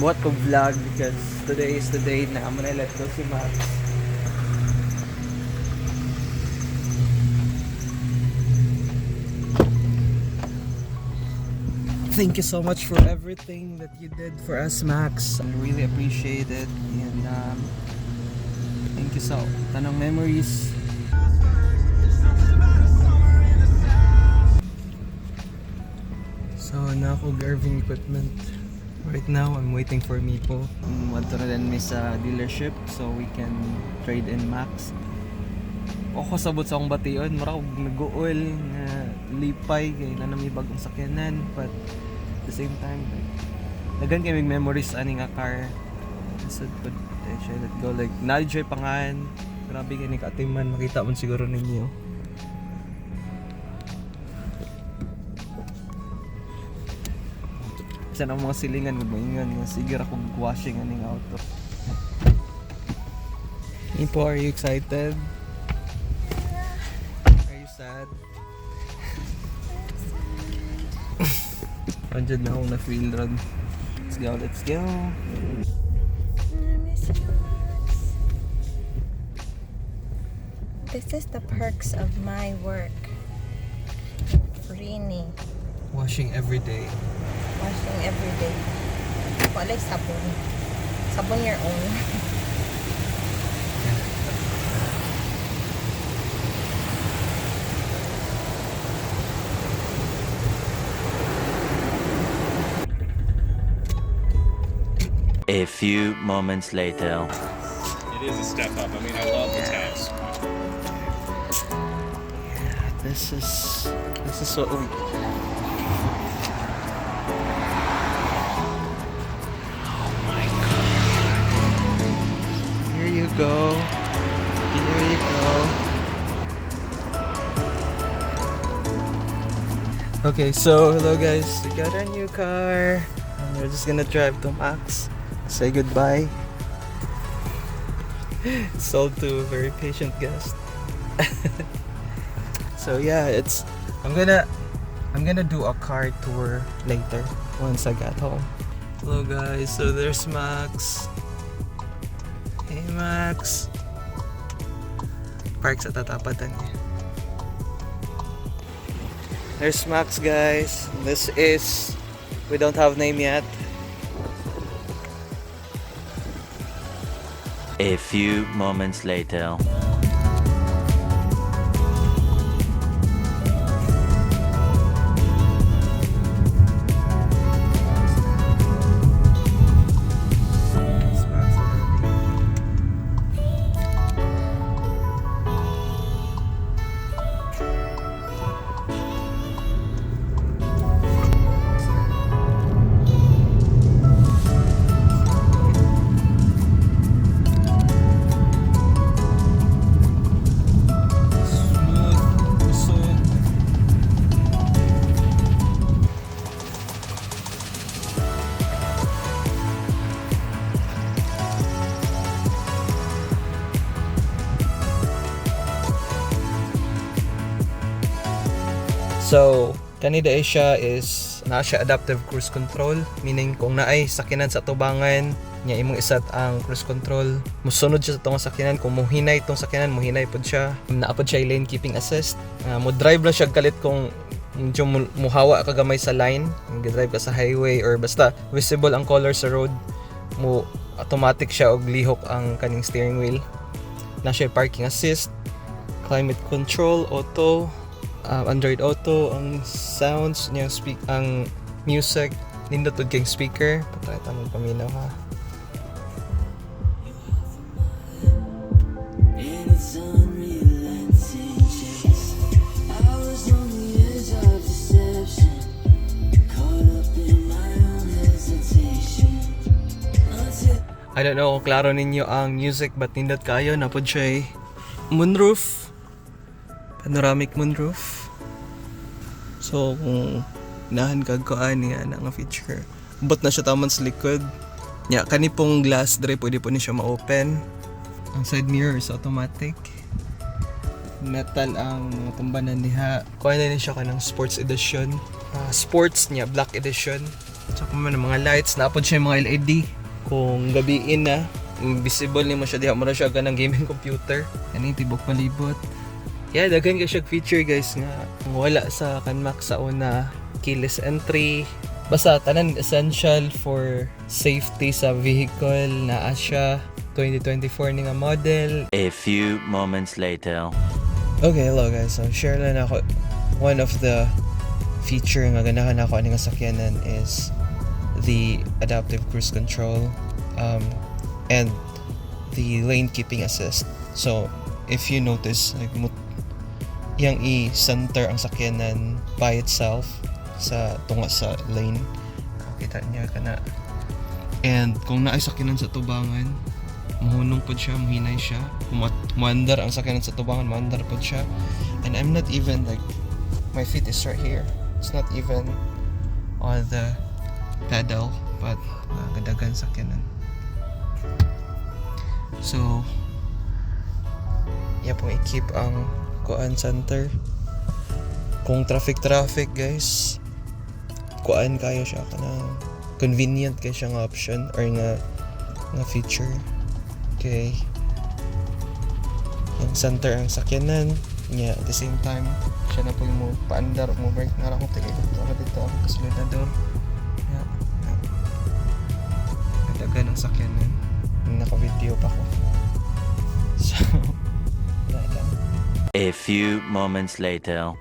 Buhat ko vlog because today is the day na I'm gonna let go si Max. Thank you so much for everything that you did for us, Max. I really appreciate it. And thank you so. Tanang memories. So, na ako Irving equipment. Right now, I'm waiting for Mipo. Wanto na din mi sa dealership so we can trade in Max. Ako sabot sa akong bation, mura kog nag-uol nga lipay kay na may bagong sakyanan, but at the same time, like, daghan kay mig memories ani nga car. Sad pud eh, siya let go, like naa siya pangan. Grabe kay ni kaatiman, makita man siguro ninyo. Bisan ang mga silingan gud maingon nga sige ra kog washing aning auto. Ipo, are you excited? Are you sad? Andiyan na akong na-feel ron. Let's go, let's go. I miss you, Max. This is the perks of my work. Free ni. Washing every day. Washing every day. Walay sabon. Sabon your own. A few moments later. It is a step up. I mean, I love the Taos. Yeah, this is so, oh my God. Here you go. Here you go. Okay, so hello guys. We got our new car. And we're just gonna drive to Max. Say goodbye. Sold to a very patient guest. So yeah, it's I'm gonna do a car tour later once I got home. Hello guys, so there's Max. Hey Max. Park sa tatapatan niya. There's Max, guys. This is, we don't have name yet. A few moments later. It's Max already. Smooth, busog. So, kanida siya is naa siya adaptive cruise control, meaning kung naay sakinan sa tubangan niya, imong isat ang cruise control, musunod siya sa tungong sakinan. Kung muhinay tong sakinan, muhinay pod siya. Naa pod siya lane keeping assist. Mo drive lang siya kalit kung medyo muhawa ka gamay sa line, drive ka sa highway or basta visible ang color sa road, mo automatic siya og lihok ang kaning steering wheel. Na siya parking assist, climate control auto, Android Auto, ang sounds niya, speak ang music nindot og kay speaker. Patay ta mo paminaw ha. And it's unrelenting chase. I was on the edge of deception, caught up in my own hesitation. Until I don't know kung klaro ninyo ang music, but nindot kayo na pod siya moonroof, panoramic moonroof. So kung nahan kag kuan niya na nga feature, but na siya taman sa likod nya. Kani pong glass dre pwede po ni siya ma-open. Ang side mirror is automatic. Metal ang mga tumbanan niha. Kuha na ni siya kanang sports edition. Ah, sports niya, black edition. So kung man ang mga lights, naa pod siya yung mga LED. Kung gabiin na, visible nimo siya diha, mura siya ganang gaming computer. Kaning tibok palibot. Yeah, daghan kay siya feature, guys, nga wala sa kanmak sa una, keyless entry. Basta tanan essential for safety sa vehicle naa siya. 2024 ni nga model. A few moments later. Okay, hello guys. So share lang ako, one of the feature nga ganahan ako ani nga sakyanan is the adaptive cruise control and the lane keeping assist. So if you notice, like mo yang i-center ang sakyanan by itself sa tunga sa lane. Kita niya kana. And kung naay sakyanan sa tubangan, muhunong pod siya, muhinay siya. Kung muandar ang sakyanan sa tubangan, muandar pod siya. And I'm not even, like, my feet is right here. It's not even on the pedal, but gadagan sakyanan. So, iya pong i-keep ang kuan, center. Kung traffic traffic, guys, kuan kayo siya, kanang convenient kay siya nga option or nga feature. Okay. Yung center ang sakyanan niya, at the same time siya na po yung mo paandar o mo brake nga akong tigay dito ako dito ang akseledador. Yeah. Kadagan ang sakyanan. Naka-video pa ko. So, wala lang. A few moments later.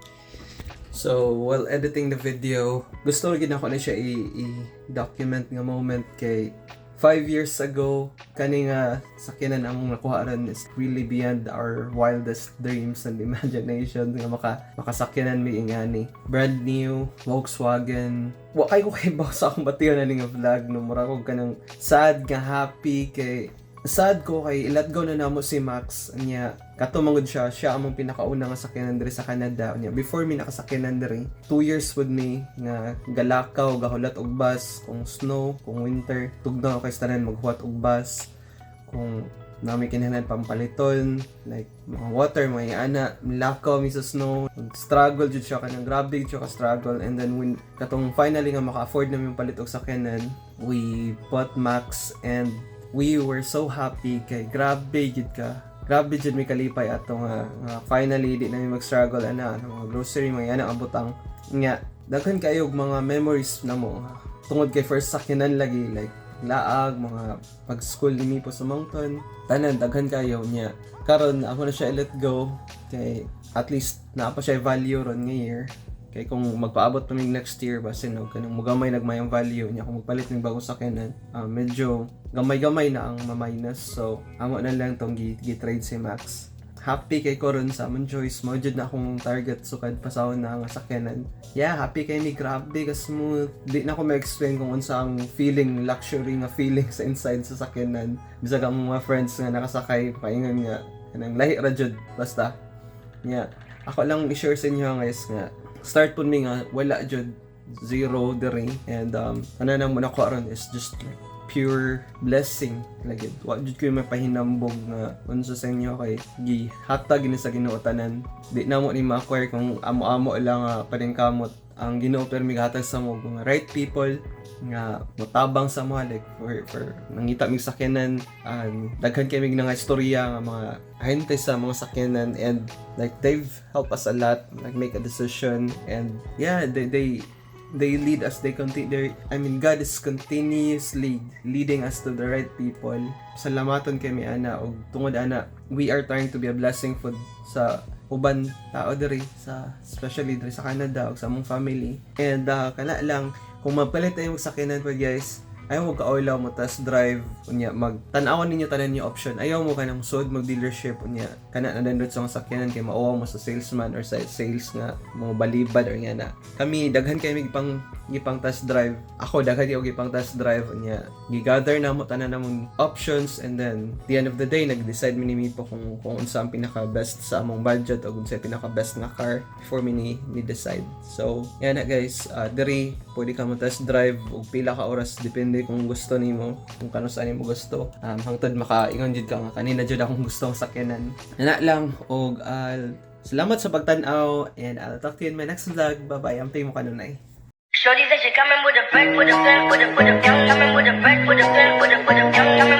So, while editing the video, gusto rin ako na siya i-document nga moment kay 5 years ago, kani nga sakyanan among nakuha ron is really beyond our wildest dreams and imagination nga makasakyanan mi ingani. Brand new Volkswagen. Wa kay ko kay sa akong bation ani nga vlog, no, mura ko kanang sad nga happy, kay sad ko kay i-let go na namo si Max niya. Kato mangud siya, siya among pinakauna nga sakyanan diri sa Canada niya. Before mi nakasakyanan diri, 2 years with me nga galakaw, gahulat og bus kung snow, kung winter, tugnaw kay sa tanan maghuwat og bus kung nami kinahanglan pampaliton, like mga water, mga ana, lakaw mi sa snow, struggle jud siya, kanang grabe jud siya ka struggle. And then when katong finally nga maka-afford na mi palit og sakyanan, we bought Max and we were so happy kay grabe jud ka, grabe jud mi kalipay ato nga finally di na mi mag-struggle ana, ano, mga grocery, mga ana ang butang nga. Daghan kayo og mga memories namo tungod kay first sakyanan lagi, like laag, mga pag-school ni Mipo sa Moncton, tanan, daghan kayo niya. Karon ako na siya i-let go kay at least naa pa siya value ron nga year, kay kung magpaabot pa mig next year, basin og kanang mugamay nagmayang value niya. Kung magpalit ng bagong sakyanan, medyo gamay-gamay na ang ma-minus. So amo na lang tong gi-trade si Max. Happy kay ko ron sa among choice. Mao jud na akong target sukad pasawon na ang sakyanan. Yeah, happy kay mi. Grabe ka smooth. Di na ko ma-explain kung unsa ang feeling, luxury nga feeling sa inside sa sakyanan. Bisag ang mga friends nga nakasakay paingon nga kanang lahi ra jud basta. Yeah, ako lang i-share sa inyo, guys, nga start pud mi nga wala jud, zero diri, and ano nang mo nakuha ron is just like pure blessing lagi. Wa jud ko yung mapahinambog nga unsa sa inyo kay gihatag ni sa Ginoo tanan. Di na mo ni ma-acquire kung amo-amo lang nga paningkamot. Ang Ginoo pero migatag sa mo mga right people nga motabang sa mo, like for nangita mig sakyanan and daghan kay mig nga istorya nga mga ahente sa mga sakyanan, and like they've helped us a lot, like make a decision. And yeah, they lead us, they continue, I mean, God is continuously leading us to the right people. Salamaton kami ana, og tungod ana we are trying to be a blessing for sa uban tao diri sa, especially diri sa Canada ug sa among family. And kana lang, kung magpalit tayo og sakyanan pa, guys, ayaw mo kaulaw mo test drive unya mag tan-awan ninyo tanan yung option. Ayaw mo kanang sud mag dealership unya kana na nindot sa mga sakyanan kay mauwaw mo sa salesman or sa sales nga mo balibad or nga na. Kami daghan kay mig gipang test drive. Ako daghan kay og gipang test drive unya gigather na mo tanan namong options, and then the end of the day nag-decide mi ni Mipo kung unsa ang pinaka best sa among budget o unsa pinaka best nga car before mi ni decide. So yan na, guys, diri pwede ka mo test drive og pila ka oras, depende kung gusto nimo, kung kano saan nimo gusto, hangtod makaingon jud ka nga kanina jud akong gusto ang sakyanan na lang. Og salamat sa pagtan-aw and I'll talk to you in my next vlog. Bye bye. Amping mo kanunay. Shorty said she coming with a brick, with a pen, with a young, coming with a brick, with a pen, with a young, coming